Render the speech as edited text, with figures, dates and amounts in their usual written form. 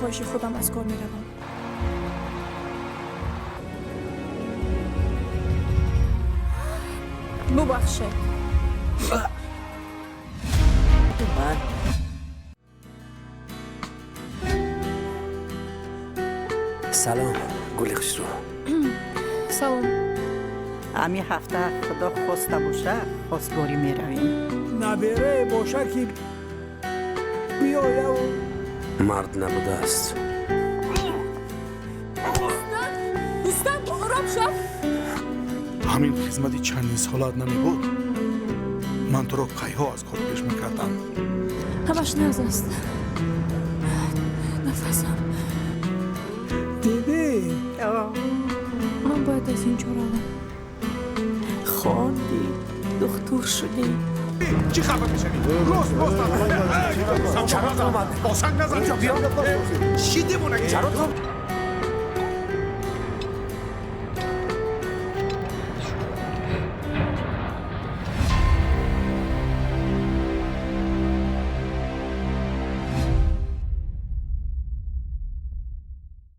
Хоҳиши худам аз кор меравам. Бубахшед. Ман Салом, гули хушрӯ. Салом. Ҳами ҳафта, худо хоста боша, хостгорӣ меравем. Наберае боша, ки биёяву Мард набудааст. Рустам, ором шав. Ҳамин хизмати чандин солаат намебуд, ман туро кайҳо аз кор пеш мекардам. Ҳамаш нағз аст, нафасам. Дидӣ? Ман бояд аз ин ҷо равам. Хондӣ, духтур шудӣ. Чӣ хафа мешавӣ? Рост рост. Чаро ту омад? Бо санг назан. Чӣ девонагӣ? Чаро ту?